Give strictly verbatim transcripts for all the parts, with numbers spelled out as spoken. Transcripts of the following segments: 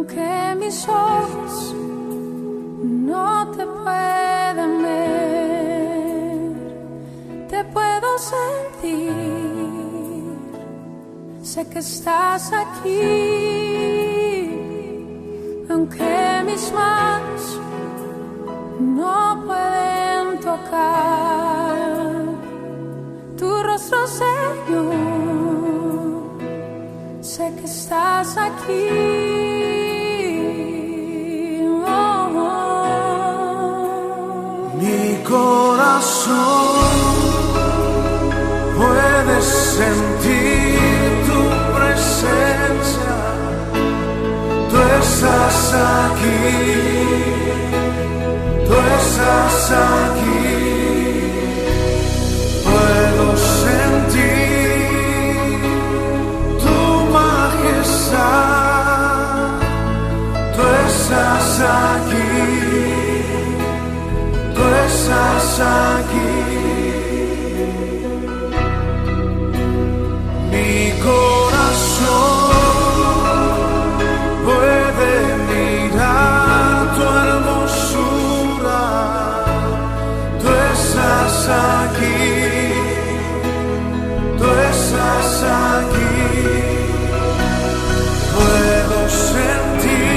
Que mis ojos no te pueden ver, te puedo sentir, sé que estás aquí, aunque mis manos no pueden tocar tu rostro, Señor. Sé que estás aquí. Oh, oh. Mi corazón puede sentir tu presencia. Tú estás aquí. Tú estás aquí. Puedo sentir tu majestad. Tú estás aquí. Tú estás aquí. Mi corazón puede mirar tu hermosura. Tú estás aquí, tú estás aquí. Puedo sentir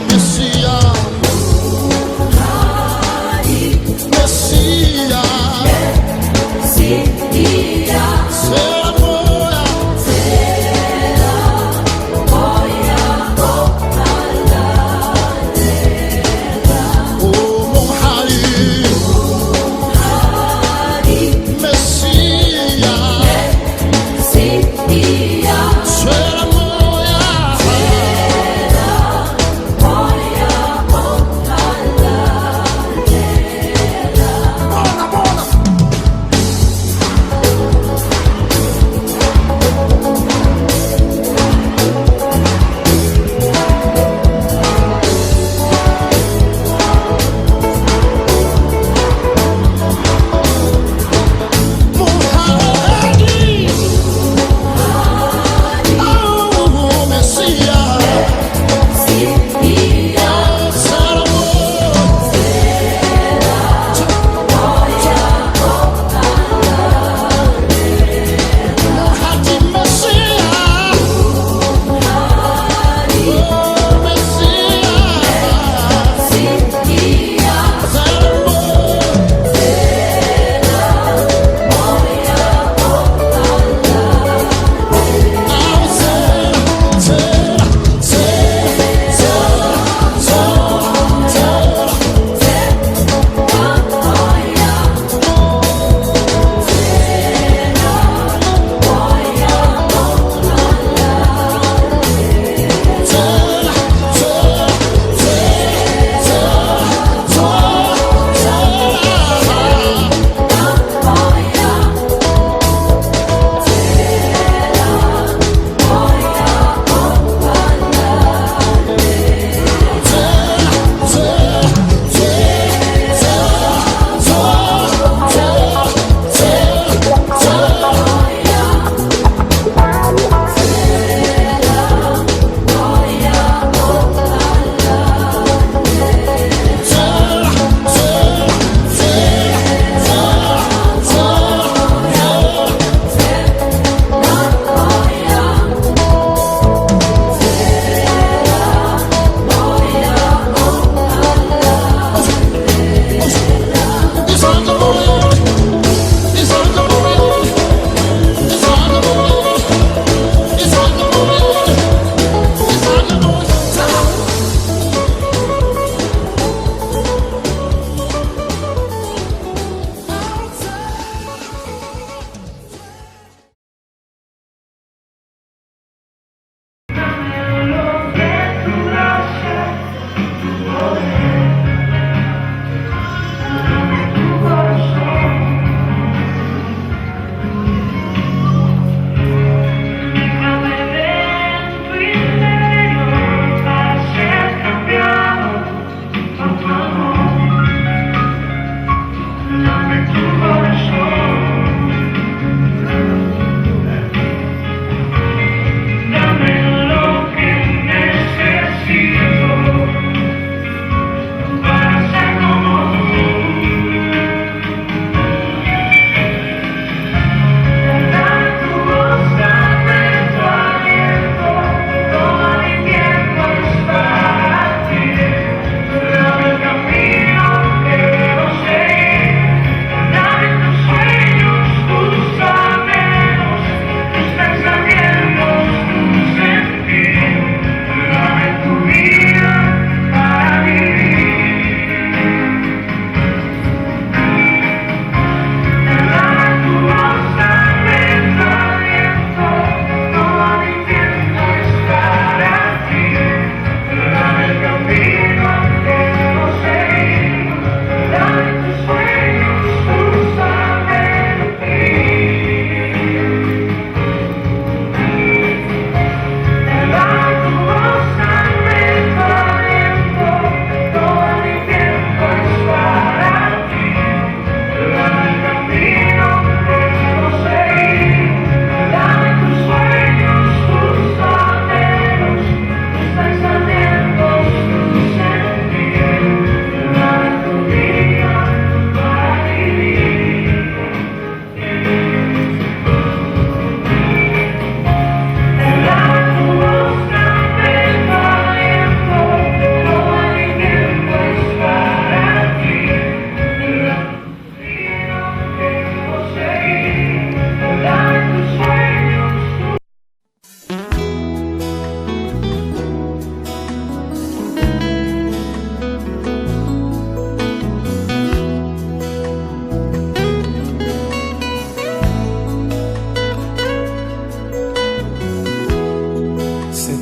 Mesiya, Mesiya, se la mwen. Oh, mon Hadi, Mesiya, se la mwen.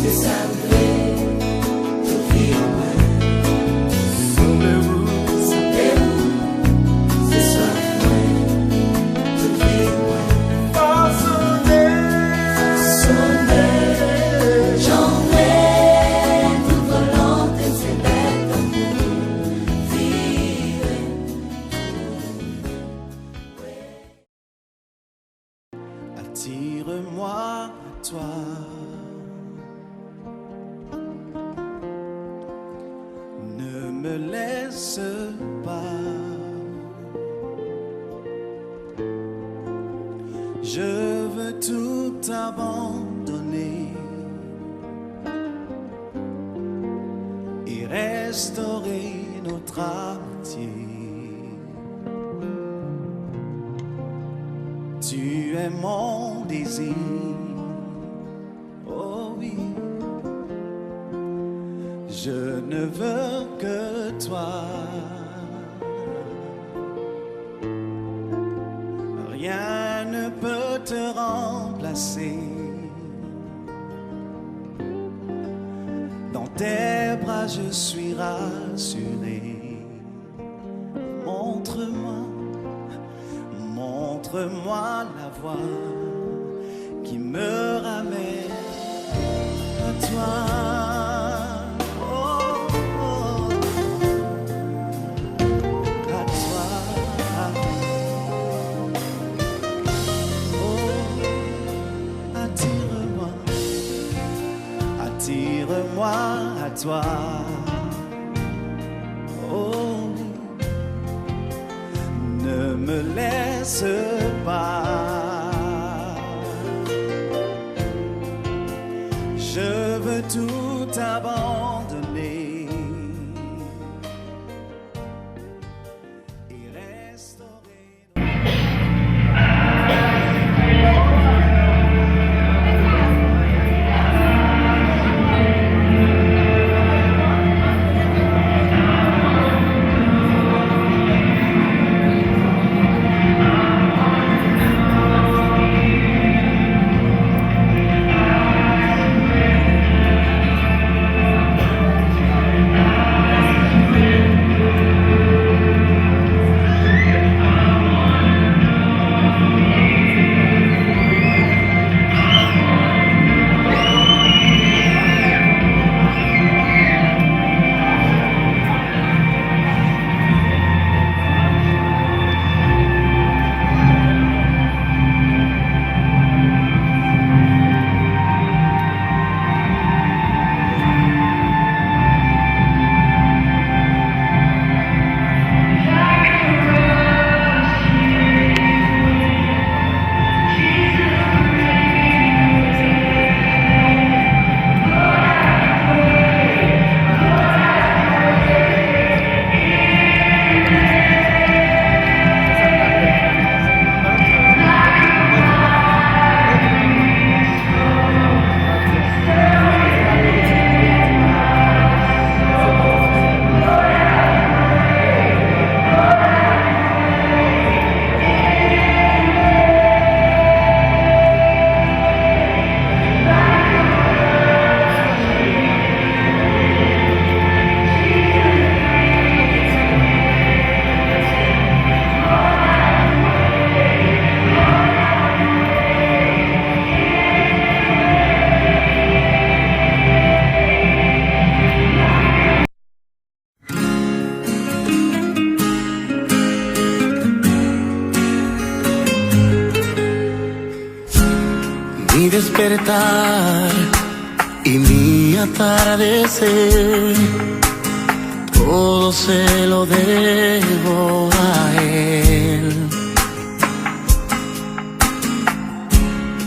se sa m vle, tout vi mwen. Sanble ou, sanble ou, se swaf mwen, tout vi mwen. Fasone, fasone, jan w vle, tout volonte m se bèl tankou vire. Attire-moi à toi. Ne me laisse pas. Je veux tout abandonner et restaurer notre amitié. Tu es mon désir, oh oui, je ne veux que toi. Rien ne peut te remplacer. Dans tes bras, je suis rassuré. Montre-moi, montre-moi la voie qui me ramène à toi. Oh, oh, à toi. Oh, attire-moi, attire-moi à toi. Oh, ne me laisse pas. Je veux tout abandonner et restaurer. despertar y mi atardecer, todo se lo debo a él.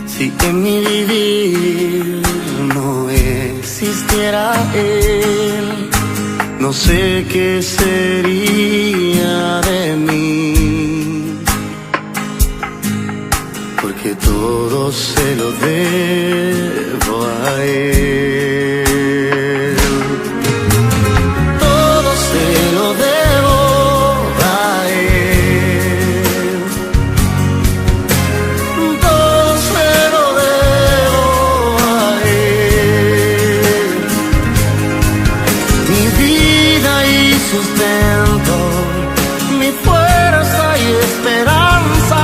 Si en mi vivir no existiera él, no sé qué sería de mí, porque todo se lo debo a él. Todo se lo debo a él. Todo se lo debo a él. Mi vida y sustento, mi fuerza y esperanza,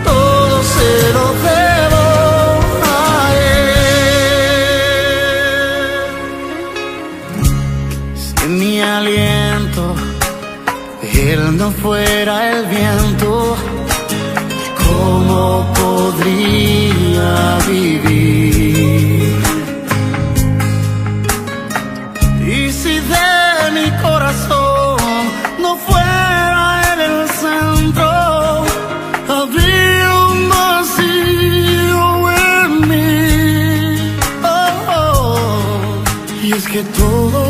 todo se lo debo a él. Si mi aliento él no fuera el viento, ¿cómo podría vivir? Y si de mi corazón no fuera él el centro, habría un vacío en mí. Oh, oh. Y es que todo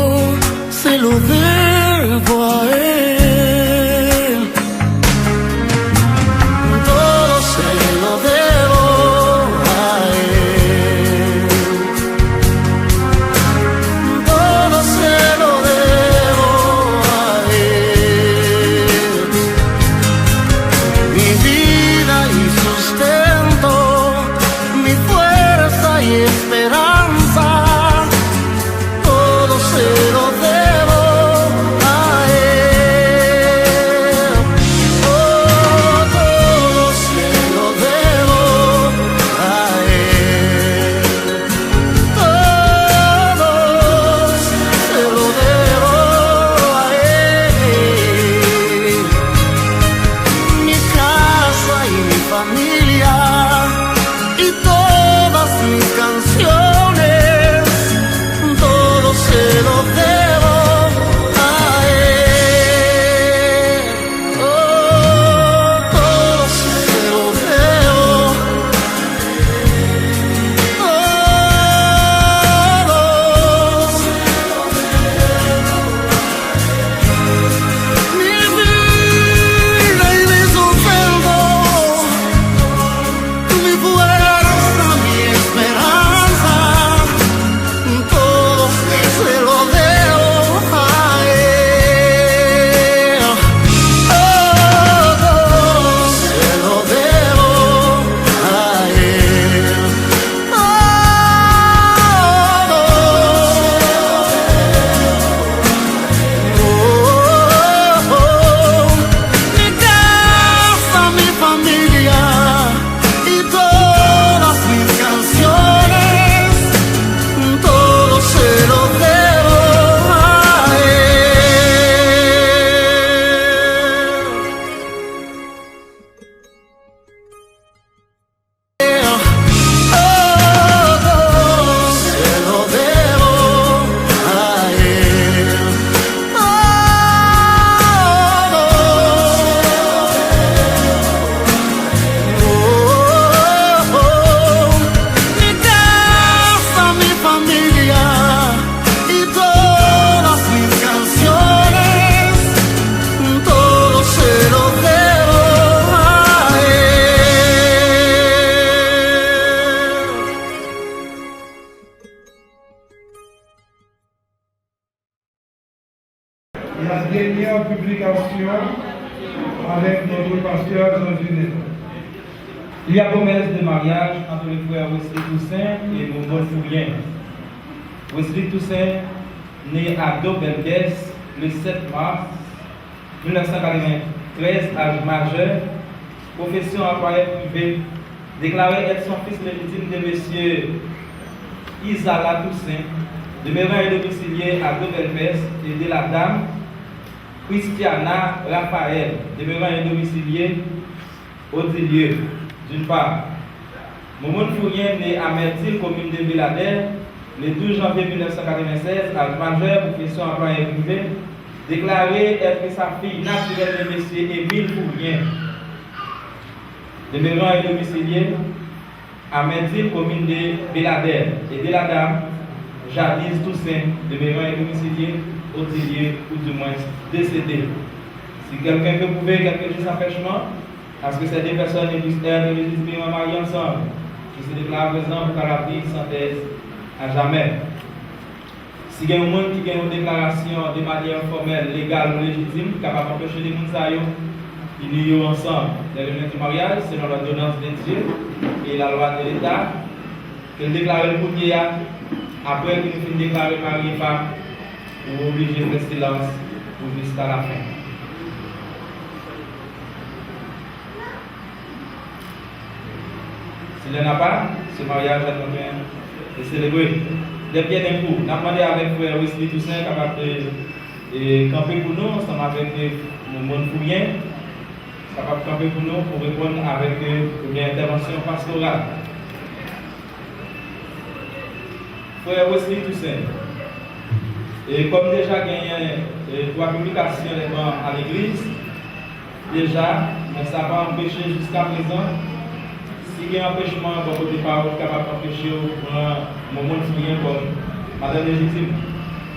se lo debo a él. Todo se lo debo a él. Todo se lo debo a él. Mi vida y sustento, mi fuerza y esperanza, todo se lo debo a él. Oh, todo se lo debo a él. Todo se lo debo a él. Mi casa y mi familia y todas mis canciones, todo se lo debo a él. Oh, todo se lo debo. Todo. Mi vida y mis ofrendas, mi fuerza, mi esperanza, todo se lo debo a él. Oh, todo se lo debo a él. Mi casa, mi familia y todas mis canciones, todo se lo debo a él. Y todas mis canciones, todo se lo debo a él. La dernière publication avec notre pasteur Jean Ginette. Il y a promesse de mariage entre le frère Wesley Toussaint et Momod Fourien. Wesley Toussaint, né à Dos Belkès le sept mars mille neuf cent quatre-vingt-treize, âge majeur, profession employé privé, déclaré être son fils légitime de monsieur Isala Toussaint, demeurant et domicilié à Dos Belkès, et de la dame Christiana Raphaël, demeurant et domicilié Odilieu, d'une part. Momoun Fourien, né à Mèdil, commune de Beladè, le douze janvier mille neuf cent quatre-vingt-seize, âge majeur, profession employé privé, déclaré être sa fille naturelle de monsieur Émile Fourien, demeurant et domicilié à Mèdil, commune de Beladè, et de la dame Jadise Toussaint, demeurant et domicilié au lieu, ou du moins décédé. Si quelqu'un peut prouver quelque juste empêchement à ce que ces deux personnes ne puissent être légitimement mariées ensemble, je déclare à présent pour qu'à l'avenir s'en taise à jamais. Si gen yon moun ki gen yon deklarasyon de manyè fòmèl, legal ou lejitim ki kapab anpeche de moun sa yo ini yo ansanm dans le lien du mariage, selon l'ordonnance de Dieu et la loi de l'État, ke l deklare l kounye a, apre ke nou fin deklare mari epa, ou oblije fè silans pou jiska lafen. S'il n'y en a pas, ce mariage est en train de célébrer. Dèbyè Denkou, n ap mande avèk frè Wesley Toussaint kapab e, e, kanpe pou nou ansanm avèk e, Momoun Fourien, kapab kanpe pou nou pou reponn avèk e, premyè entèvansyon pastoral. Frè Wesley Toussaint, e kòm deja genyen e, twa piblikasyon lèman a legliz, deja, men sa pa anpeche jiska prezan, si gen anpechman bò kote pa w ki kapab anpeche w pran Momoun Fourien kòm madanm lejitim.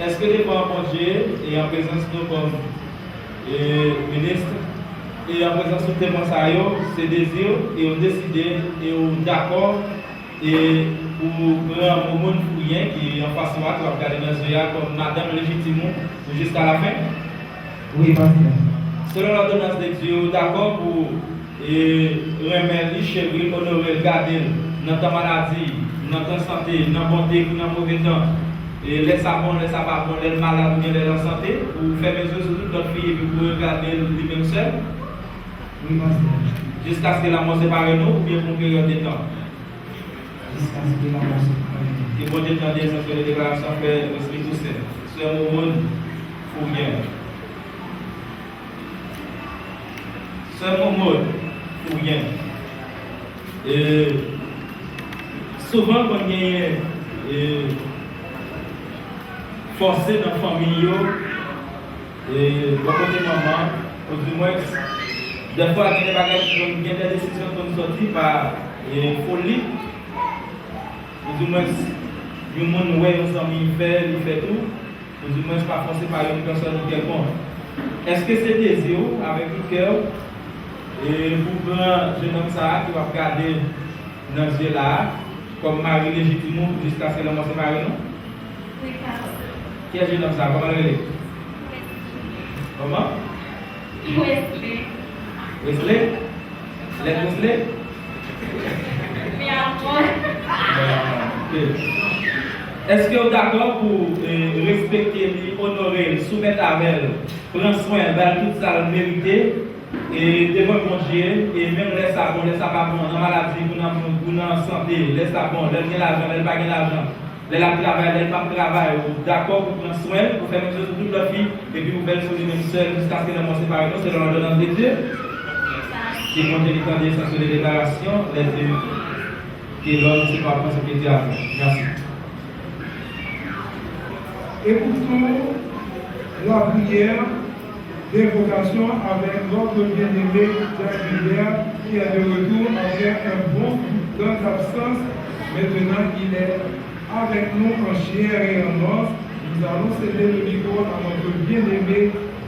Èske devan Bondye e an prezans nou kòm e, minis, e an prezans tout temwen sa yo, se dezi w, e w deside, e w dakò, e pou pran Momoun Fourien ki anfas ou a, ke w ap gade nan zye a, kòm madanm lejitim ou pou jiska lafen? Wi, pastè. Selon lòdonans de Dye, ou dakò pou e, renmen li, cheri l, onore l, gade l nan tan maladi, nan tan sante, nan bon te kou nan move tan, e, lè sa bon, lè sa pa bon, lè l malad oubyen lè l an sante, pou fè mezi sou tout lòt fi epi pou regade l li menm sèl? Wi, pastè. Jiskaske lanmò separe nou oubyen pou yon peryòd de tan? Jiskaske lanmò separe nou. Ke Bondye tande sansyone deklarasyon frè Wesley Toussaint, sè Momon Fourien. Sè Momon Fourien. E, souvan konn genyen, e, fòse nan fanmi yo, e, bò kote manman, oudimwens, dèfwa gen de bagay ki konn, gen de desizyon ki konn sòti pa, e, foli, oudimwens, yon moun wè yon zanmi fè, li fè tou, oudimwens pa fòse pa yon pèsòn kèlkonk. Èske se dezi w, avèk tout kè w, e, pou pran jennonm sa a ki w ap gade nan zye la a, kòm mari lejitim ou, jiskaske lanmò separe nou? Wi, pastè. Kiyès jennonm sa a? Kòman l rele? Kòman? Wesley. Wesley? Lèt Wesley? Mi amor. Ok. Èske w dakò pou, e, respekte li, onore l, soumèt avè l, pran swen l, ba l tout sa l merite, e, devan Bondye, e menm lè sa bon, lè sa pa bon, nan maladi, kou nan, kou nan sante, lè sa bon, lè l gen lajan, lè l pa gen lajan, lè l ap travay, lè l p ap travay, ou dakò pou pran swen l, pou fè mezi sou tout lòt fi, epi pou fè l sou li menm sèl, jiskaske lanmò separe nou, selon lòdonans de Dye? Ke Bondye li tande sansyone deklarasyon, lè Dye, ke lòm se pa panse ke Dye a fè. Mèsi. Écoutons la prière d'invocation avec notre bien-aimé Jack Gilbert, qui est de retour après un bon bout de temps d'absence. Maintenant, il est avec nous en chair et en os. Nous allons céder le micro à notre bien-aimé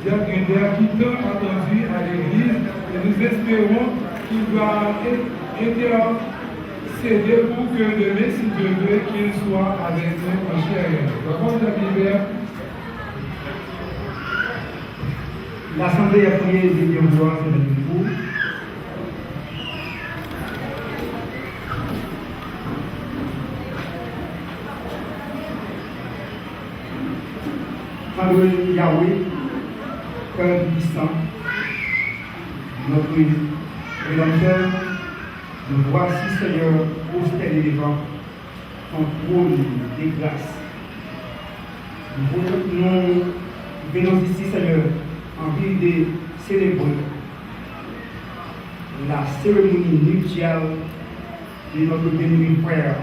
Jack Gilbert, qui tant attendu à l'église, et nous espérons qu'il va intercéder pour que demain, si Dieu veut, qu'il soit avec nous en chair et en os. D'accord, Jack Gilbert? Lasanble a priye, Seyè, pou a Sentespri. Adore Yahweh, car il est puissant. Notre Rédempteur, nous voici, Seigneur, prosternés devant ton trône de grâce. Nous venons, nous venons ici, Seigneur, en vue de célébrer la cérémonie nuptiale Et notre bien-aimé frère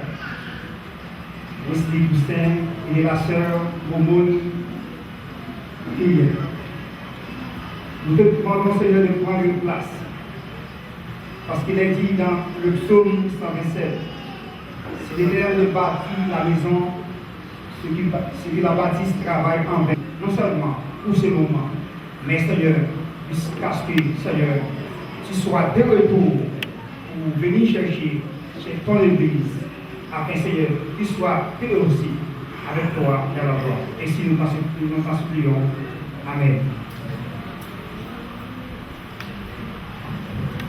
Wesley Toussaint et la sœur Momone Juliette. Nous te demandons, Seigneur, de prendre une place. Parce qu'il est dit dans le psaume cent vingt-sept, si l'Éternel ne bâtit la maison, ce qu'il ba- ceux qui la bâtissent travaillent en vain. Non seulement pour ce moment, mais Seigneur, jusqu'à ce que, Seigneur, tu sois de retour pour venir chercher ton Église, afin, Seigneur, qu'il soit eux aussi avec toi dans la gloire. Ainsi nous t'en supplions. Amen.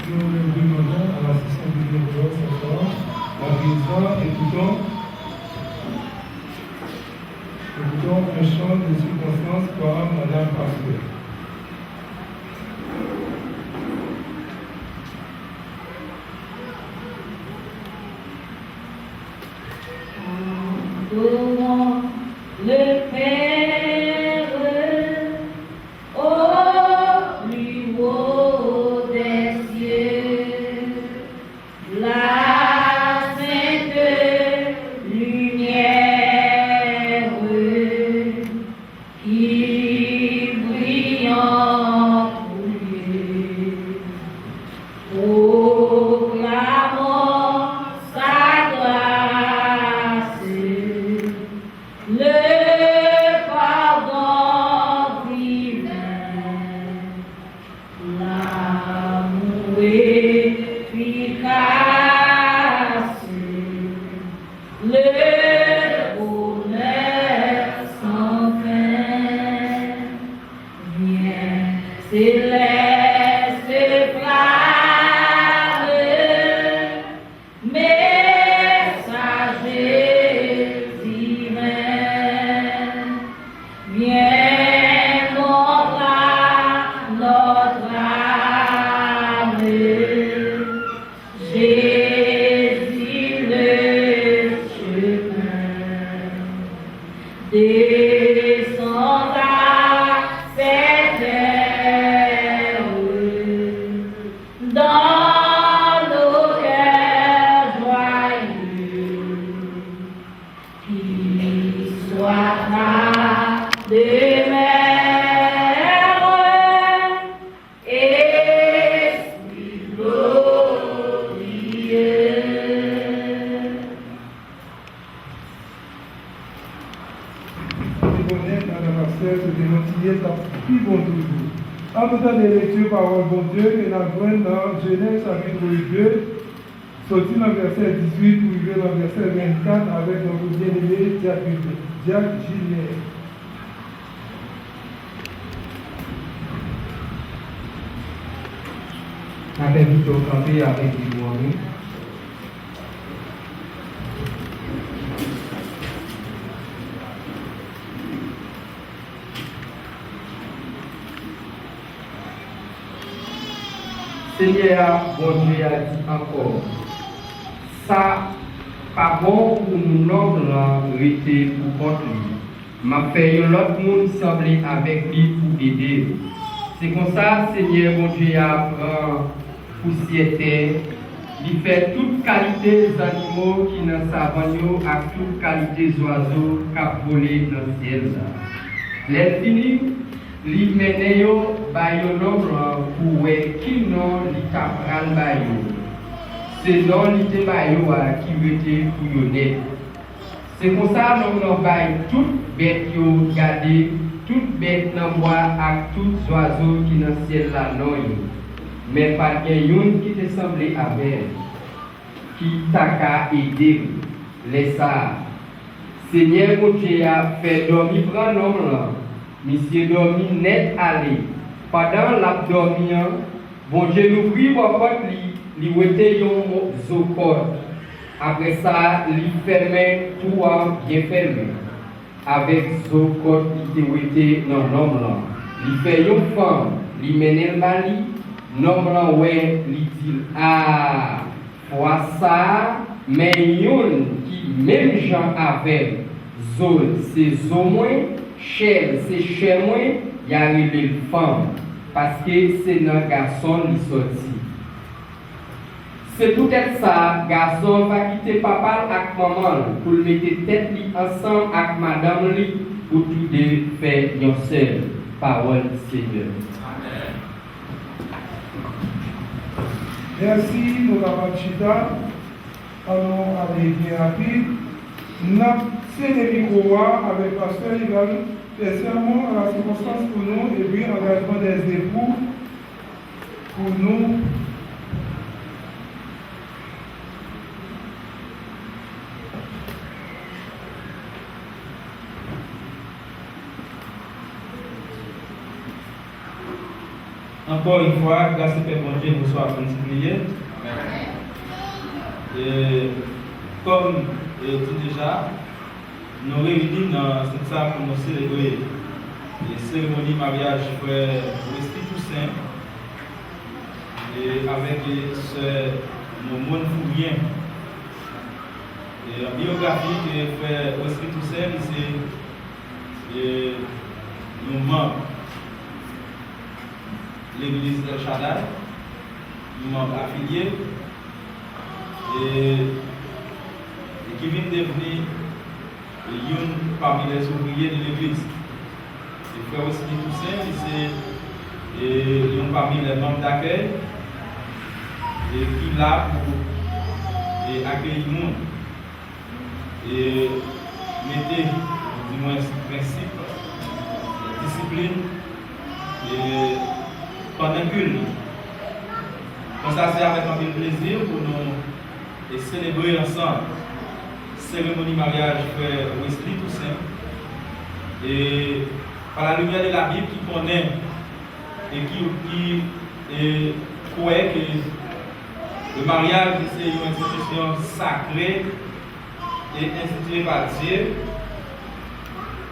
Nous nous demandons à l'assistance du Dieu ce soir, la prière, écoutons, écoutons un chant de circonstance par Madame Pasteur. Adorons le Père au plus haut des cieux, la sainte lumière qui brille en vous. Proclamons sa grâce, le pardon divin, l'amour efficace, le bonheur sans fin. Viens, céleste flamme, messager divin, viens, montre à notre âme Jésus le chemin. Descends à cette heure dans nos cœurs joyeux, qu'il soit ta demeure. Esprit glorieux. Li bonè nan nan pastè, se te yon ti yès ap pi bon toujou. An nou tande lekti pawòl Bondye ke n ap jwenn nan Jenèz chapit de, soti nan vèsè dizuit pou rive nan vèsè vennkat avèk notre bien-aimé Dyak Gilbert. Dyak Gilbert. N ap envite w kanpe avèk Bib ou an men. Senyè a, Bondye a, di ankò, sa pa bon pou nonm lan rete poukont li. M ap fè yon lòt moun sanble avèk li pou ede l. Se konsa, Senyè Bondye a pran pousyè tè, li fè tout kalite zannimo ki nan savann yo ak tout kalite zwazo k ap vole nan syèl la. Lè l fini, li mennen yo bay yon nonm lan pou wè ki non li ta pral ba yo. Se non li te ba yo a ki rete pou yo nèt. Se konsa, nonm lan bay tout bèt yo gade, tout bèt nan bwa ak tout zwazo ki nan syèl la non yo. Men pa t gen youn ki te sanble avè l, ki ta ka ede l. Lè sa a, Senyè Bondye a fè dòmi pran nonm lan. Misye dòmi nèt ale. Pandan l ap dòmi an, Bondye louvri bò kòt li, li wete yon mo-, zo kòt. Apre sa, li fèmen twou an byen fèmen avèk zo kòt li te wete nan nonm lan. Li fè yon fanm, li mennen l ba li. Nonm lan wè, li di l, a! Fwa sa a, men youn ki menm jan avè m, zo l se zo mwen, chè l se chè mwen, y a rele l fanm, paske se nan gason l li sòti. Se poutèt sa, gason va kite papa l ak manman l pou l mete tèt li ansanm ak madanm li, pou toude fè yon sèl. Pawòl Senyè. Mèsi, nou kapab chita. Ann nou ale byen rapid. N ap sede mikwo a avèk pastè Ival fè sèmon a la sikonstans pou nou epi angajman dèz epou pou nou. Ankò yon fwa, gras e pè Bondye nou swa konn sipliye. E, kòm, e, di deja, nou reyini nan sant sa pou nou selebre, e, seremoni maryaj frè Wesley Toussaint, e, avèk, e, sè Momone Fourien. E, an biyografi, e, frè Wesley Toussaint, li se, e, yon manm legliz El Shaddai, yon manm afilye, e, e ki vin devni youn pami lè ouvriyè de legliz. E frè Wesley Toussaint, li se, e, youn pami lè manm dakèy, e ki la pou, e, akeyi moun. E mete, di mwens, prensip, disiplin, e pandan kilt li. Konsa, se avèk anpil plezi pou nou, e, selebre ansanm seremoni maryaj frè Wesley Toussaint. E, pa la limyè de la Bib ki konnen e ki, ki, e, kwè ke le maryaj se yon enstitisyon sakre e enstitiye pa Dye,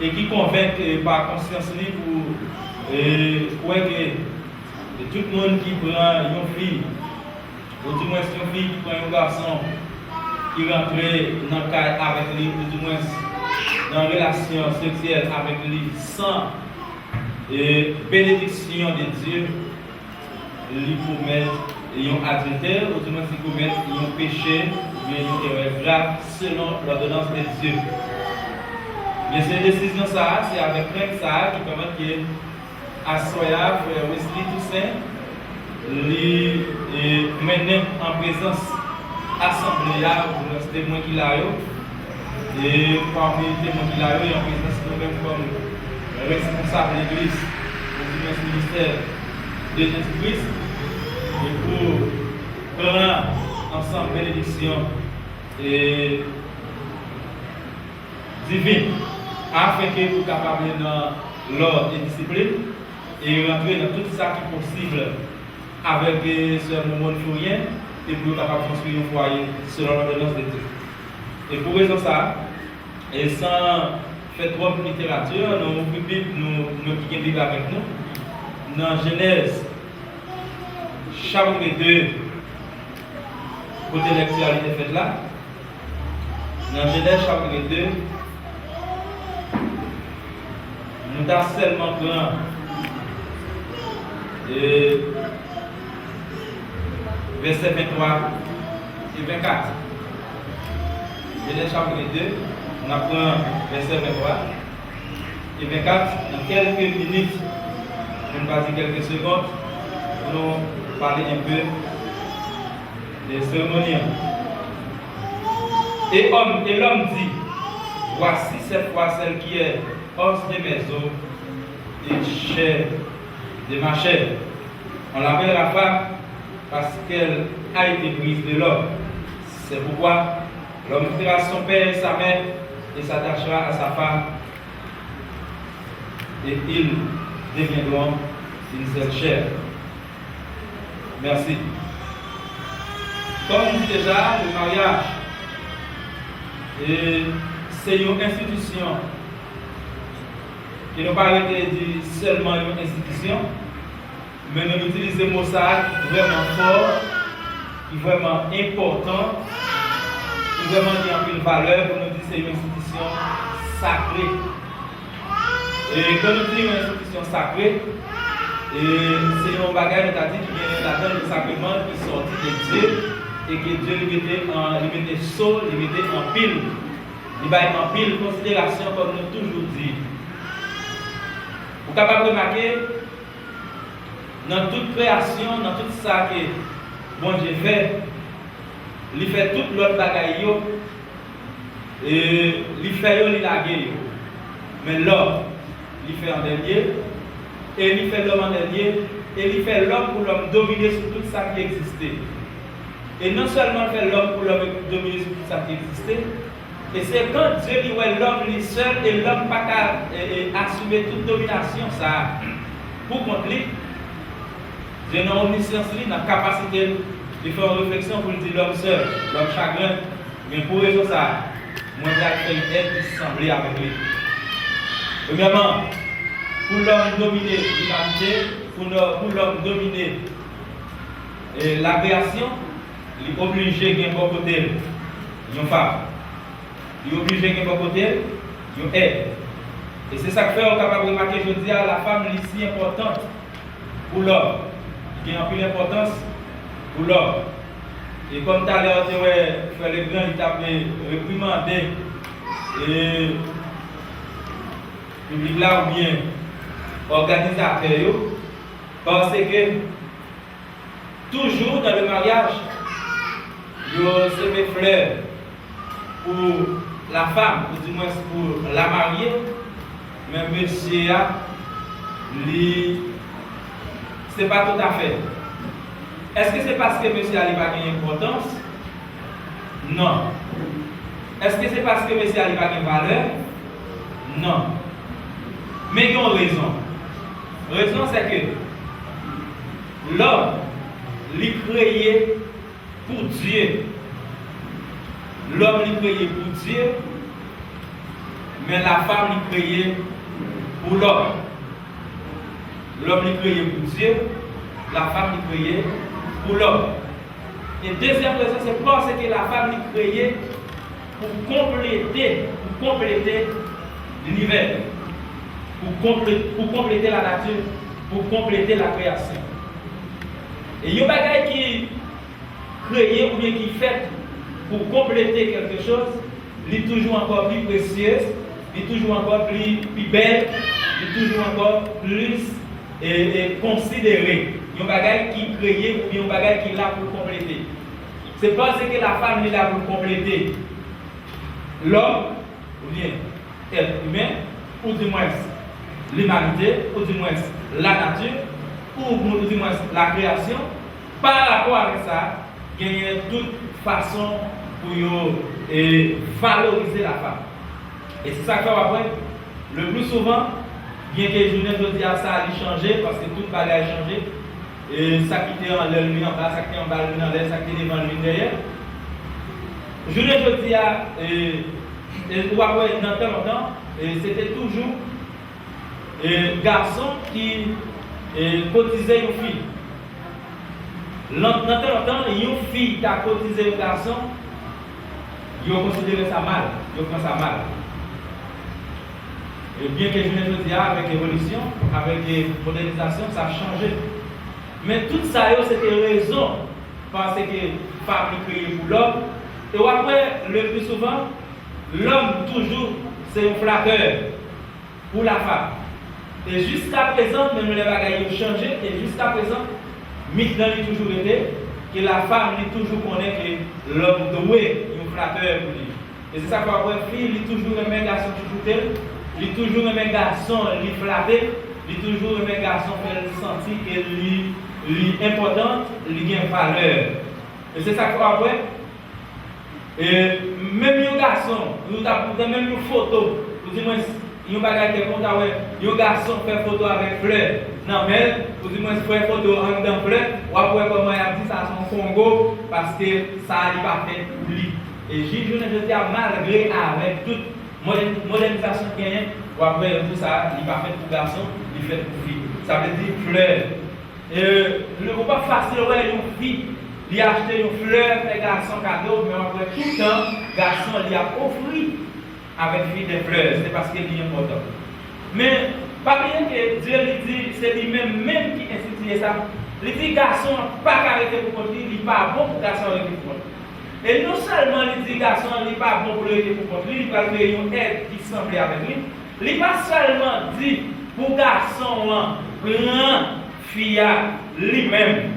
e ki konvenk, e, pa konsyans li pou, e, kwè ke, e, tout moun ki pran yon fi, oudimwens yon fi ki pran yon gason, ki rantre nan kay avèk li, oudimwens nan relasyon seksyèl avèk li san, e, benediksyon de Dye, li komèt yon adiltè, oudimwens li komèt yon peche, oubyen yon erè grav, selon lòdonans de Dye. Men se desizyon sa a, se avèk règ sa a ki pèmèt ke aswè a, frè Wesley Toussaint, li, e, mennen an prezans asanble a, oudimwens temwen ki la yo, e pami temwen ki la yo, e an prezans nou menm kòm responsab legliz, oudimwens ministè de Jezi Kris, e pou pran ansanm benediksyon, e, divin, afenke pou kapab nan lòd e disiplin, e rantre nan tout sa ki posib avèk, e, sè Momone Fourien, e pou yo kapab konstwi yon fwaye selon lòdonans de Dye. E pou rezon sa a, e san fè twòp literati, nou ouvri Bib, nou, nou ki gen Bib avèk nou, nan Jenèz, chapit de, kote lèkti a li te fèt la, nan Jenèz chapit de, nou ta sèlman pran, e, vèsè venntwa e vennkat. Jenèz chapit de, n ap pran vèsè venntwa e vennkat nan kèlke minit, pou n pa di kèlke segond, pou nou pale enpe de seremoni an. Et homme, et l'homme dit, Voici cette fois celle qui est os de mes os et chair de ma chair. On l'appellera femme parce qu'elle a été prise de l'homme. C'est pourquoi l'homme quittera son père et sa mère et s'attachera à sa femme, et ils deviendront une seule chair. Mèsi. Kòm m di deja, le maryaj, e, se yon enstitisyon ke nou pa rete di sèlman yon enstitisyon, men nou itilize mo sa a ki vrèman fò, ki vrèman enpòtan, ki vrèman gen anpil valè pou nou di se yon enstitisyon sakre. E kan nou di yon enstitisyon sakre, e se yon bagay nou ta di ki gen ladan l yon sakreman ki sòti de Dye, E ke Dye li mete an, li mete so, li mete anpil, li bay anpil konsiderasyon, kòm nou toujou di. Ou kapab remake, nan tout kreyasyon, nan tout sa ke Bondye fè, li fè tout lòt bagay yo, e li fè yo, li lage yo. Men lòm, li fè an dènye, e li fè lòm an dènye, e li fè lòm pou lòm domine sou tout sa ki egziste. E non sèlman l fè lòm pou lòm domine sou tout sa ki egziste, e se kan Dye li wè lòm li sèl e lòm pa ka, e, e, asime tout dominasyon sa a pou kont li, Dye nan omnisyans li, nan kapasite l, li fè yon refleksyon pou l di lòm sèl, lòm chagren, men pou rezon sa a, mwen pral fè yon èt ki sanble avèk li. Premyèman, pou lòm domine limanite, pou lò-, pou lòm domine, e, lakreyasyon, li oblije gen bò kote l yon fanm. Li oblije gen bò kote l yon èd. E se sa k fè ou kapab remake jodi a, lafanm li si enpòtan pou lòm. Li gen anpil enpòtans pou lòm. E kòm talè ou te wè frè Legran, li t ap reprimande, e, piblik la oubyen òganizatè yo, paske toujou nan le maryaj, yo seme flè pou lafanm, oudimwens pou lamarye, men mesye a, li, se pa toutafè. Èske se paske mesye a li pa gen enpòtans? Non. Èske se paske mesye a li pa gen valè? Non. Men gen yon rezon. Rezon se ke lòm, li kreye pou Dye. Lòm li kreye pou Dye, men lafanm li kreye pou lòm. Lòm li kreye pou Dye, lafanm li kreye pou lòm. E dezyèm rezon, se paske lafanm li kreye pou konplete, pou konplete linivè, pou konple-, pou konplete lanati, pou konplete lakreyasyon. E yon bagay ki kreye oubyen ki fèt pou konplete kèlke choz, li toujou ankò pi presye, li toujou ankò pli, pi bèl, li toujou ankò plis, e, e, konsidere. Yon bagay ki kreye oubyen yon bagay ki la pou konplete. Se paske lafanm li la pou konplete lòm, oubyen èt imen, oudimwens limanite, oudimwens lanati, ou, oudimwens lakreyasyon, pa rapò avèk sa, genyen tout fason pou yo, e, valorize lafanm. E se sa k fè w ap wè, le pli souvan, byenke jounen jodi a sa li chanje, paske tout bagay chanje, e sa ki te anlè l vin anba, sa ki te anba l vin anlè, sa ki te devan l vin dèyè. Jounen jodi a, e, e ou ap wè nan tan lontan, e se te toujou, e, gason ki, e, kotize yon fi. Lan-, nan tan lontan, yon fi ta kotize yon gason, yo konsidere sa mal, yo pran sa mal. E byenke jounen jodi a, avèk evolisyon, avèk, e, modènizasyon, sa chanje. Men tout sa yo, se te rezon paske fanm li kreye pou lòm. E w ap wè, le pli souvan, lòm toujou se yon flatè pou lafanm. E jiskaprezan, menm lè bagay yo chanje, e jiskaprezan, mit lan li toujou rete, ke lafanm li toujou konnen ke lòm dwe yon flatè pou li. E se sa k fè w ap wè fi, li toujou renmen gason chouchoute l, li toujou renmen gason li flate l, li toujou renmen gason fè l santi ke li, li enpòtan, li gen valè. E se sa k fè w ap wè, e, menm yon gason, ou ta pran menm yon foto, oudimwens yon bagay kèlkonk, ou ta wè yon gason fè foto avèk flè nan men l, oudimwens fè foto anndan flè, w ap wè kòman y ap di sa se yon kongo, paske sa a li pa fèt pou li. E jis jounen jodi a, malgre avèk tout modè-, modènizasyon k genyen, w ap wè yo di sa, li pa fèt pou gason, li fèt pou fi. Sa vle di flè. E, ou p ap fasil wè yon fi, li achte yon flè, fè gason kado, men w ap wè tout tan, gason li ap ofri avèk fi dè flè, se paske li enpòtan. Men, pa bliye ke Dye li di, se li menm menm ki enstitiye sa. Li di gason an pa ka rete pou kont li, li pa bon pou gason an rete pou kont li. E non sèlman li di gason an li pa bon pou l rete pou kont li, li pral kreye yon èd ki sanble avèk li. Li pa sèlman di pou gason an pran fi a li menm.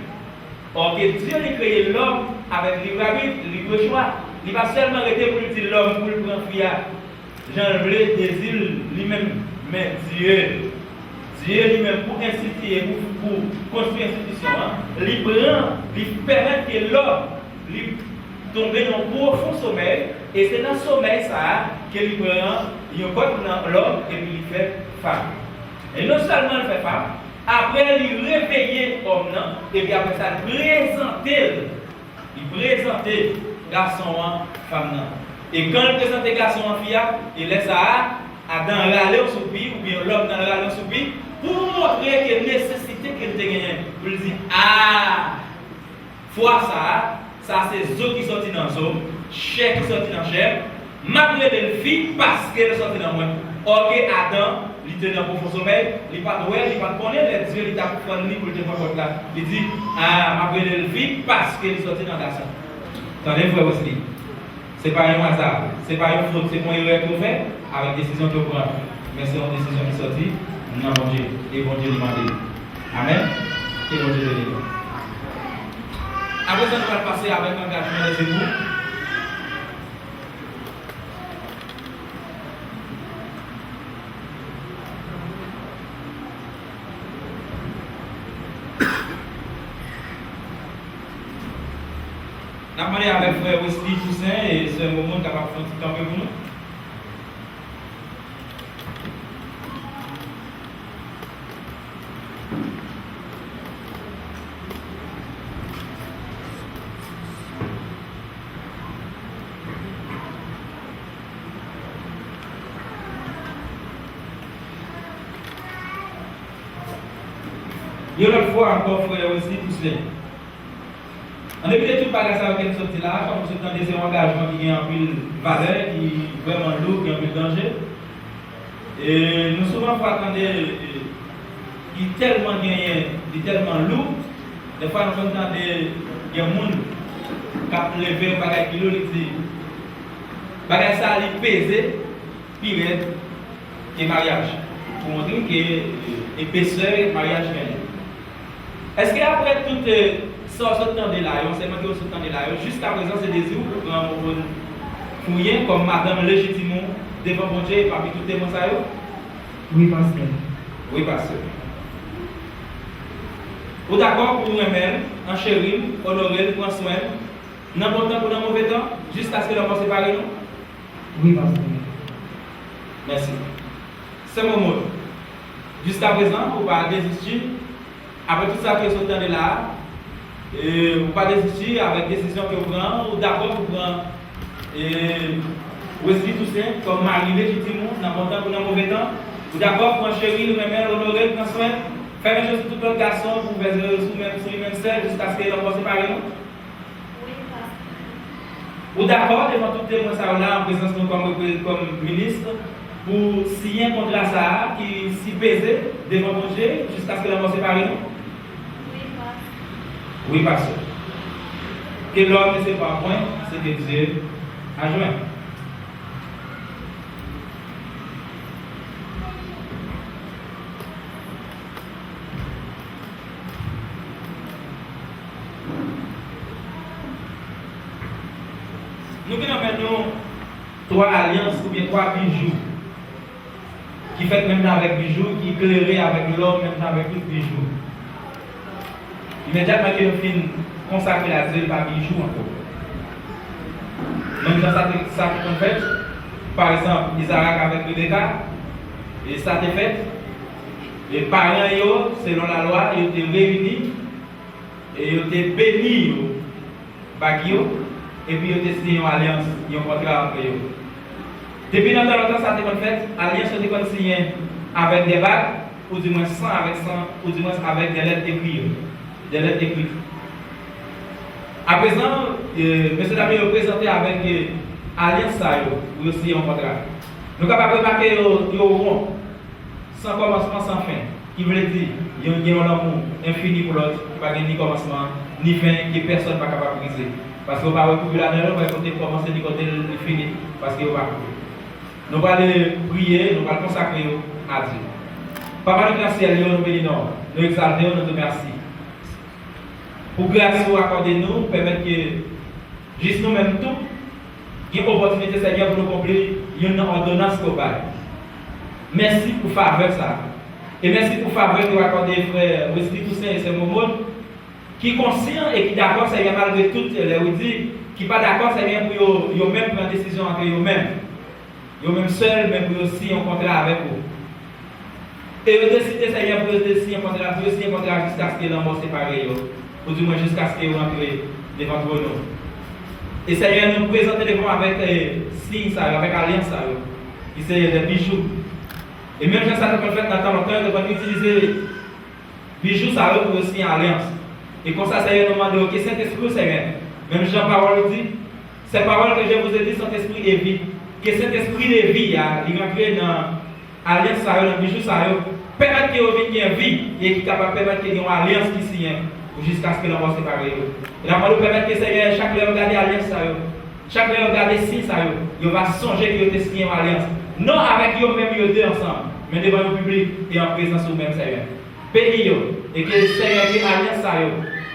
Òke, Dye li kreye lòm avèk lib abit, libre chwa. Li pa sèlman rete pou l di lòm pou l pran fi a jan l vle, dezi l li menm. Men Dye, Dye li menm pou enstitiye, pou, pou konstwi enstitisyon an, li pran, li pèmèt ke lòm li tonbe nan pwofon somèy, e se nan somèy sa a ke li pran yon kòt nan lòm epi li fè fanm. E non sèlman l fè fanm, apre li reveye òm nan, epi apre sa l prezante l, li prezante gason an fanm nan. E kan l prezante gason an fi a, e lè sa a, Adan rale yon soupi, oubyen lòm nan rale yon soupi, pou montre ke nesesite ke l te genyen, pou l di, a, fwa sa a, sa se zo ki sòti nan zo m, chè ki sòti nan chè m, m ap rele l fi paske l sòti nan mwen. Òke, Adan, li te nan pwofon somèy, li pa t wè, li pa t konnen lè Dye li t ap fann li pou l te pran kòt la. Li di, a, m ap rele l fi paske li sòti nan gason. Tande, frè Wesley. Se pa yon aza, se pa yon fot, se pa yon erè ke w fè avèk desizyon ke w pran. Men se yon desizyon ki sòti nan Bondye, e Bondye li mande. Amèn. Ke Bondye beni nou. Aprezan, nou pral pase avèk angajman dèyè epou. N ap mande avèk frè Wesley Toussaint e sè Momon kapab fè yon ti kanpe pou nou. Yon lòt fwa ankò, frè Wesley Toussaint. An depi de tout bagay sa yo ke n sot di la a, kòm nou sot tande, se yon angajman ki gen anpil valè, ki vrèman lou, ki anpil danje. E nou souvan fwa tande, e, li tèlman genyen, li tèlman lou, dèfwa nou konn tande gen moun k ap leve yon bagay ki lou, li di, bagay sa a, li peze pi rèd ke maryaj, pou montre ke, e, epesè maryaj genyen. Èske apre tout, e, sa w sot tande la yo, ansèyman ke w sot tande la yo, jiskaprezan se dezi w pou pran Momon Fournier kòm madanm lejitim ou devan Bondye e pami tout temwen sa yo? Wi, pastè. Wi, pastè. Ou dakò pou w renmen l, ancheri l, onore l, pran swen l, nan bon tan kou nan move tan, jiskaske lanmò separe nou? Wi, pastè. Mèsi. Sè Momon, jiskaprezan, ou pa dezisti, apre tout sa ke w sot tande la a, e, ou pa dezisti avèk desizyon ke w pran an, ou dakò pou pran, e, Wesley Toussaint kòm mari lejitim ou nan bon tan kou nan move tan, ou dakò pou ancheri l, renmen l, onore l, pran swen l, fèmen je sou tout lòt gason pou vèze sou menm, sou li menm sèl, jiskaske lanmò separe nou? Wi, pastè. Ou dakò devan tout temwen sa yo la, an prezans nou kòm repre-, kòm minis, pou siyen kontra sa a ki si peze devan Bondye jiskaske lanmò separe nou? Wi, pastè. Wi, pastè. Que l'homme ne sépare point ce que Dieu a joint. Nou gen nan men nou twa alyans oubyen twa bijou ki fèt menm jan avèk bijou, ki klere avèk lò menm jan avèk tout bijou. Imedyatman ke yo fin konsakre a Dye, li pa bijou ankò. Menm jan sa te, sa te konn fèt, pa egzanp, Izarak avèk Rebeka, e sa te fèt, e paran yo, selon lalwa, yo te reyini, e yo te beni yo, bag yo, epi yo te siyen yon alyans, yon kontra ant yo. Depi nan tan lontan, sa te konn fèt, alyans yo te konn siyen avèk de bag, oudimwens san avèk san, oudimwens avèk de lèt ekri yo, de lèt ekri. Aprezan, e, mesye dam yo prezante avèk, e, alyans sa yo, pou yo siyen yon kontra. Nou kapab remake yo, yo won. San kòmansman, san fen. Ki vle di, youn gen yon lanmou enfini pou lòt, ki pa gen ni kòmansman, ni fen, ke pèsòn pa kapab brize. Paske yo pa wè koupi ladan yo, yo pa wè kote l kòmanse ni kote l fini, paske yo pa koupi. Nou prale priye, nou pral konsakre yo a Dye. Papa nou ki nan syèl yo, nou beni non w, nou egzalte w, nou di w mèsi pou gras ou akòde nou, pèmèt ke jis nou menm tou gen opòtinite, Senyè, pou nou konpli youn nan òdonans ke w bay. Mèsi pou favè sa a. E mèsi pou favè ke w akòde frè Wesley Toussaint e sè Momod, ki konsyan e ki dakò, Senyè, malgre tout lè ou di, ki pa dakò, Senyè, pou yo, yo menm pran desizyon ant yo menm. Yo menm sèl, men pou yo siyen yon kontra avèk ou. E yo deside, Senyè, pou yo te siyen kontra, pou yo siyen kontra jiskaske lanmò separe yo, oudimwen jiskaske yo rantre devan twòn ou. E, Senyè, nou prezante devan w avèk, eh, siy sa yo, avèk alyans sa yo, ki se de bijou. E menm jan sa te konn fèt nan tan lontan, yo te konn itilize bijou sa yo pou yo siyen alyans. E konsa, Senyè, nou mande w ke Sentespri w, Senyè, menm jan pawòl ou di, c'est parole que je vous ai dit sont esprit et vie. Ke Sentespri de vi a, li rantre nan alyans sa yo, nan bijou sa yo, pèmèt ke yo vin gen vi, e ki kapab pèmèt ke gen yon alyans ki siyen pou jiskaske lanmò separe yo. E n ap mande w pèmèt ke, Senyè, chak lè yo gade alyans sa yo, chak lè yo gade siy sa yo, yo va sonje ke yo te siyen yon alyans. Non avèk yo menm yo de ansanm, men devan yon piblik e an prezans ou menm, Senyè. Beni yo, e ke, Senyè, ke alyans sa yo,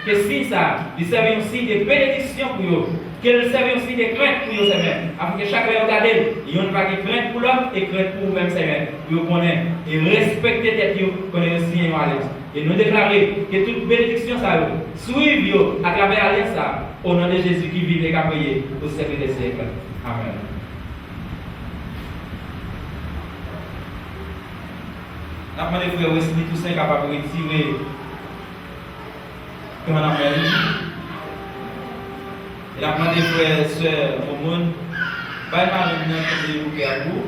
ke siy sa a, li sèvi yon siy de benediksyon pou yo, ke l sèvi yon siy de krent pou yo, Senyè, afin ke chak lè yo gade l, youn va gen krent pou lòt e krent pou ou menm, Senyè, pou yo konnen e respekte tèt yo, konnen yo siyen yon alyans. E nou deklare ke tout benediksyon sa yo swiv yo atravè alyans sa a, o non de Jezi ki viv e k ap reye pou syèk de syèk. Amèn. N ap mande frè Wesley Toussaint kapab retire kan nan men li. E n ap mande frè, sè Momon, bay marenn nan kenbe bouke a pou ou.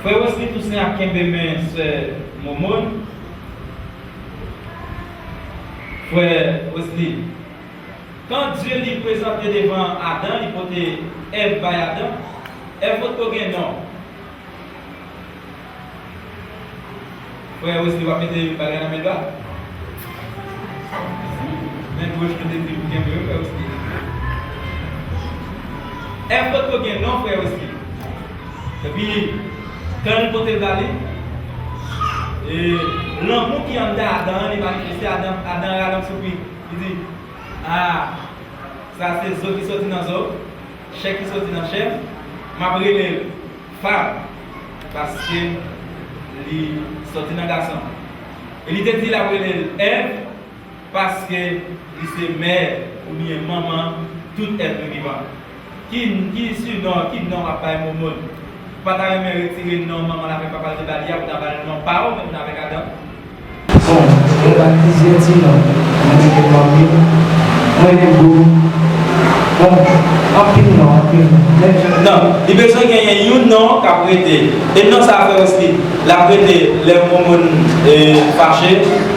Frè Wesley Toussaint ap kenbe men sè Momon. Frè Wesley, kan Dye li prezante devan Adan, li pote Èv bay Adan, Èv potko gen non. Frè Wesley, w ap mete bagay nan men dwat? Men gwoch nou te di pou kenbe yo, frè Wesley. Èv potko gen non, frè Wesley. Epi, kan l pote l ba li, e, lanmou ki anndan Adan an, li manifeste, Adan, Adan rale yon soupir. Li di, "A, sa se zo ki soti nan zo, chè ki soti nan chè, m ap rele l fanm, paske li soti nan gason." E li te di l ap rele l Èv, paske li se mè oubyen manman tout èt vivan. Ki, ki sinon, ki non w ap bay Momon? Ou pa ta renmen retire non manman l avèk papa l te ba li a, pou ta ba l non pa w, menm jan avèk Adan? Bon, yo ba l plizyè ti non. Mwen rele Manmi, mwen rele Bou. Bon, anpil non, anpil non. Menm jan. Non, li bezwen genyen youn non k ap rete. E non sa a, frè Wesley, l ap rete lè Momon, e, fache,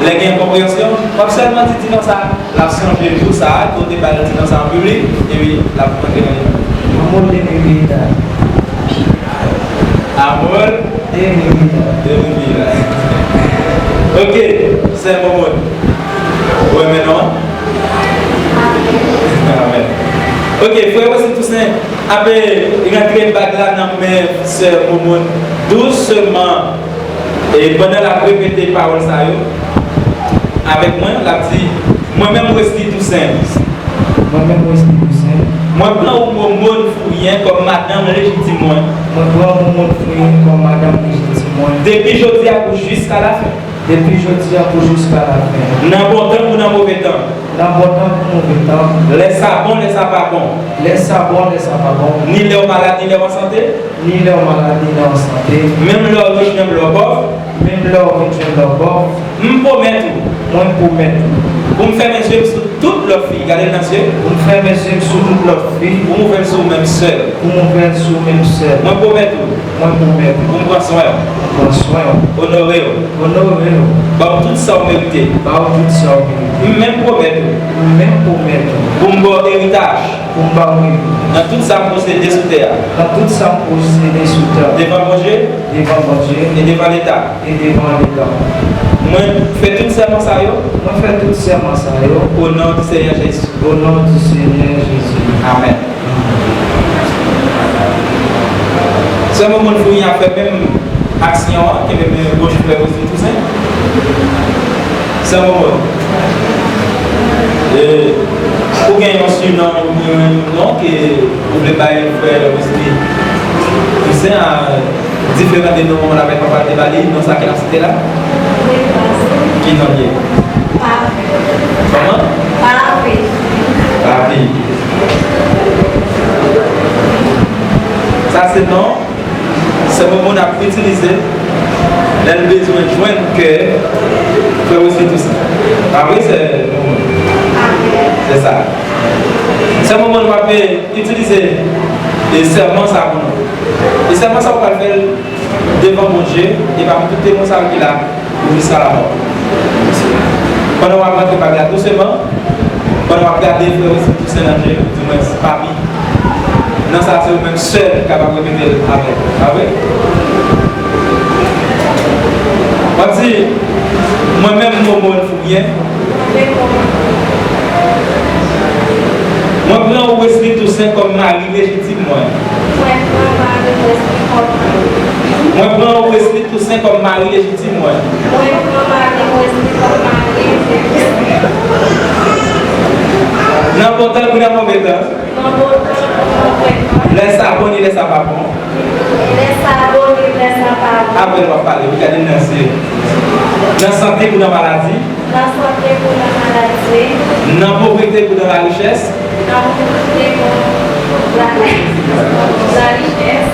lè gen enkonpreyansyon. W ap sèlman di ti non sa a. L ap sonje jou sa a, ke w te ba l ti non sa a an piblik, epi l ap rantre nan li menm. Amor de mi vida. Amor de mi vida. De mi vida. Ok, sè Momon. Ou renmen non an? Amèn. Ok, frè Wesley Toussaint ap rantre bag la nan men sè Momon dousman. E pandan l ap repete pawòl sa yo avèk mwen, l ap di, "Mwen menm Wesley Toussaint. Mwen menm Wesley Toussaint. Mwen pran ou Momon Fouryen kòm madanm lejitim mwen. Mwen pran ou Momon Fouryen kòm madanm lejitim mwen. Depi jodi a pou jiska lafen. Depi jodi a pou jiska lafen. Nan bon tan kou nan move tan. Nan bon tan kou move tan. Lè sa bon, lè sa pa bon. Lè sa bon, lè sa pa bon. Ni lè w malad, ni lè w an sante. Ni lè w malad, ni lè w an sante. Menm lè w rich, menm lè w pòv. Menm lè w rich, menm lè w pòv. M pwomèt ou. Mwen pwomèt ou. Pou m fèmen je m sou tout lòt fi, gade l nan zye. Pou m fèmen je m sou tout lòt fi. Pou m ouvè l sou ou menm sèl. Pou m ouvè l sou ou menm sèl. Mwen pwomèt ou. Mwen pwomèt ou. Pou m pran swen w. Pou m pran swen w. Onore w. Onore w. Ba w tout sa w merite. Ba w tout sa w merite. M menm pwomèt ou. M menm pwomèt ou. Pou m ba w eritaj. Pou m ba w eritaj. Nan tout sa m posede sou tè a. Nan tout sa m posede sou tè a. Devan Bondye. Devan Bondye. E devan Leta. E devan Leta. Mwen fè tout sèman sa yo. Mwen fè tout sèman sa yo. O non di Senyè Jezi. O non di Senyè Jezi. Amèn. Sè Momone Fournier ap fè menm aksyon an, kenbe men goch frè Wesley Toussaint. Sè Momone, e, ou gen yon sinon oubyen yon non ke ou vle bay frè Wesley Toussaint a? Diferan de non Momone avèk papa l te ba li, non sa ke n ap site la? Wi, pastè. Ki non l ye? Papi. Kòman? Papi. Papi. Sa se non sè Momone ap itilize lè l bezwen jwenn kè frè Wesley Toussaint. Pa vre, sè Momone? Se sa. Sè Momone, w ap itilize e sèman sa pou nou. E sèman sa ou pral fè l devan Bondye e pami tout temwen sa yo ki la pou jiska lamò. Pandan w ap rantre bag la douseman, pandan w ap gade frè Wesley Toussaint nan je, di mwen, papi, non sa se ou menm sèl ki kapab repete l avè m, pa vre? W ap di, mwen menm Momone Fournier, mwen pran Wesley Toussaint kòm mari lejitim mwen. Mwen pran mari Wesley kòm mari. Mwen pran Wesley Toussaint kòm mari lejitim mwen. Mwen pran mari Wesley kòm mari lejitim. Nan bon tan kou nan move tan. Nan bon tan kou nan move tan. Lè sa bon e lè sa pa bon. Lè sa bon e lè sa pa bon. Apre w ap pale, wi, gade nan zye. Nan sante kou nan maladi. Nan sante kou nan maladi. Nan povrete kou nan larichès. Nan povrete kou nan larichès.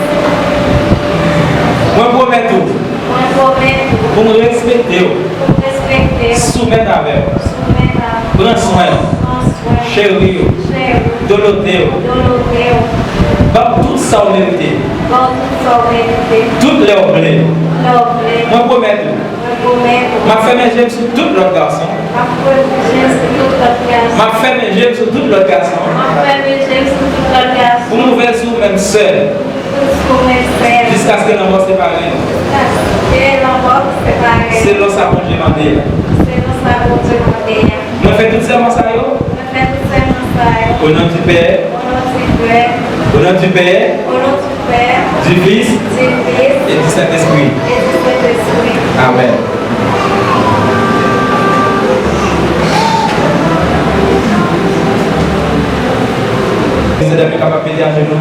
Mwen pwomèt ou. Mwen pwomèt ou. Pou m respekte w. Pou m respekte w. Soumèt avè w. Soumèt avè w. Pran swen w. Pran swen w. Cheri w. Cheri w. Dolote w. Dolote w. Ban m tout sa w merite. Ban m tout sa w merite. Tout lè w vle. Tout lè w vle. Mwen pwomèt ou. M ap fèmen je m sou tout lòt gason. M ap fèmen je m sou tout lòt gason. M ap fèmen je m sou tout lòt gason. M ap fèmen je m sou tout lòt gason. Pou m ouvè l sou ou menm sèl. Pou m ouvè l sou ou menm sèl. Jiskaske lanmò separe nou. Jiskaske lanmò separe nou. Selon sa Bondye mande a. Selon sa Bondye mande a. Mwen fè tout sèman sa yo. Mwen fè tout sèman sa yo. O non di Pè. O non di Pè. O non di Pè. O non di Pè. Di Fis. Di Fis. E di Sentespri. E di Sentespri. Amèn. Mesye dam yo kapab mete ajenou.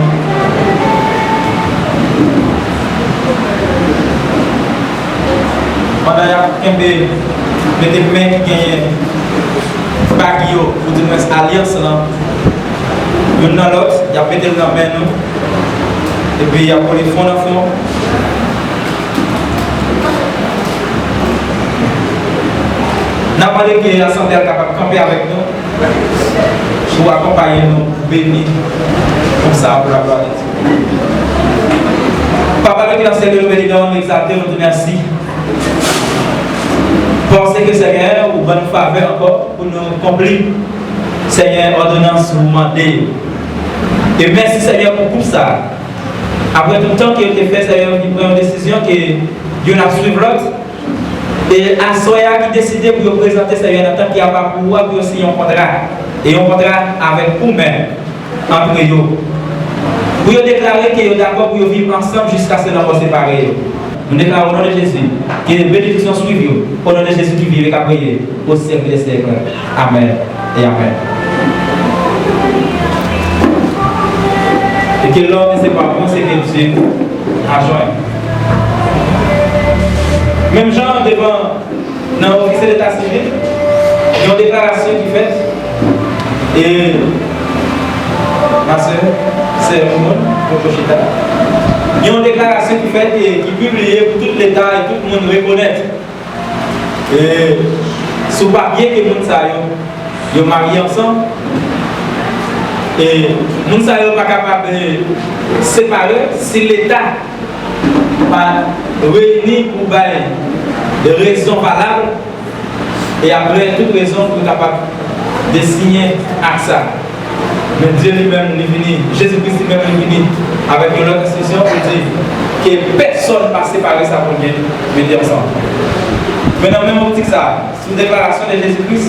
Pandan y ap kenbe, mete men ki genyen bag yo, oudimwens alyans lan, youn nan lòt, y ap mete l nan men nou, epi y ap kole fwon nan fwon. N ap mande ke asanble a kapab kanpe avèk nou pou akonpaye nou, pou beni gwoup sa a pou laglwa de Dye. Papa nou ki nan syèl yo, nou beni non w, nou egzalte w, nou di mèsi. Paske, Senyè, ou ban nou favè ankò pou nou konpli, Senyè, òdonans ou mande yo. E mèsi, Senyè, pou gwoup sa a. Apre tout tan ke yo te fè, Senyè, yo te pran yon desizyon ke youn ap swiv lòt. E aswè a ki deside pou yo prezante Senyè nan tanp ki apa pou ou a, pou yo siyen yon kontra. E yon kontra avèk ou menm, antre yo. Pou yo deklare ke yo dakò pou yo viv ansanm jiskaske lanmò separe yo. Nou deklare o non de Jezi, ke benediksyon swiv yo. O non de Jezi ki viv e k ap reye o syèk dè syèk. Amèn e amèn. E ke lòm se pa bon, se ke Dye a jwenn. Menm jan devan nan ofisye leta sivil, yon deklarasyon ki fèt, e ma sè, sè Momone, poko chita. Yon deklarasyon ki fèt e ki pibliye pou tout leta e tout moun rekonèt. E sou papye ke moun sa yo, yo marye ansanm, e moun sa yo pa kapab, e, separe si leta pa reyini pou bay rezon valab E apre, tout rezon pou yo kapab de siyen ak sa. Men Dye li menm, li vini, Jezi Kris li menm, li vini avèk yon lòt enstriksyon pou di ke pèsonn pa separe sa pou l gen, mete ansanm. Men nan menm optik sa, sou deklarasyon de Jezi Kris,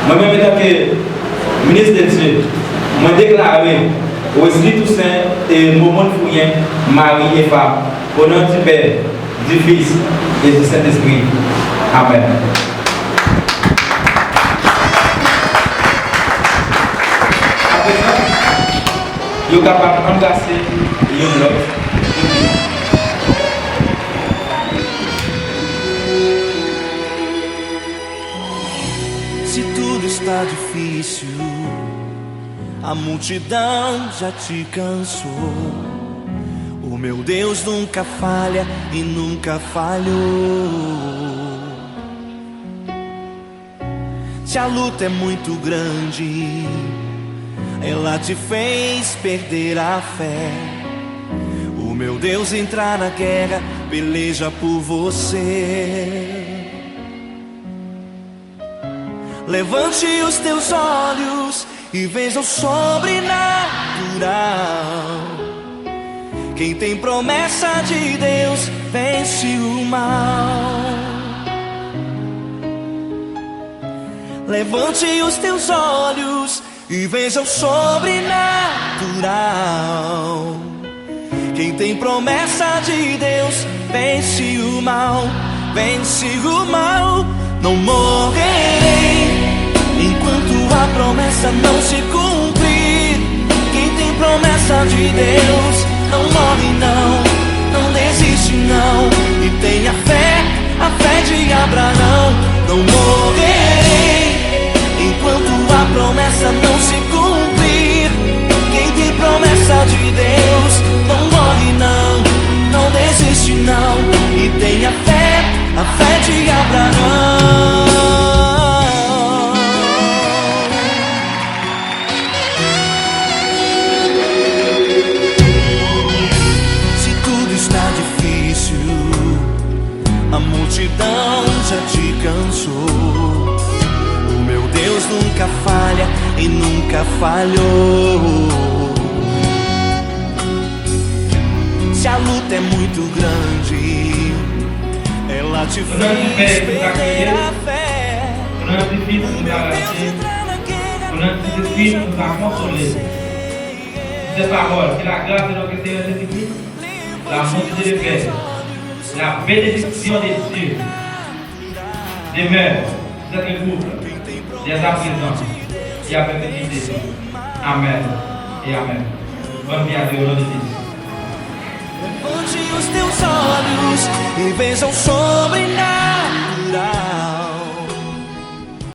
mwen menm, antanke minis de Dye, mwen deklare Wesley Toussaint e Momone Fourrière mari e fanm, o non di Pè, di Fis e di Sentespri. Amèn. Aprezan, yo kapab anbrase youn lòt. Se tudo está difícil, a multidão já te cansou. O meu Deus nunca falha e nunca falhou. Se a luta é muito grande, ela te fez perder a fé. O meu Deus entra na guerra, peleja por você. Levante os teus olhos e veja o sobrenatural. Quem tem promessa de Deus vence o mal. Levante os teus olhos e veja o sobrenatural. Quem tem promessa de Deus vence o mal, vence o mal. Não morrerei enquanto a promessa não se cumprir. Quem tem promessa de Deus não morre não, não desiste não. E tenha fé, a fé de Abraão. Não morrerei enquanto a promessa não se cumprir. Quem tem promessa de Deus não morre não, não desiste não. E tenha fé, a fé de Abraão. Se tudo está difícil, a multidão já te cansou. O meu Deus nunca falha e nunca falhou. Se a luta é muito grande, ela te fez perder a fé. O meu Deus entra na guerra, peleja por você. Cette parole, que la grâce de notre Seigneur Jésus-Christ, l'amour de Dieu le Père, la bénédiction de Dieu demeure sur ce couple dès à présent et à perpétuité. Amen et amen. Bonne vie à Dieu au nom de Jésus. Levante os teus olhos e veja o sobrenatural.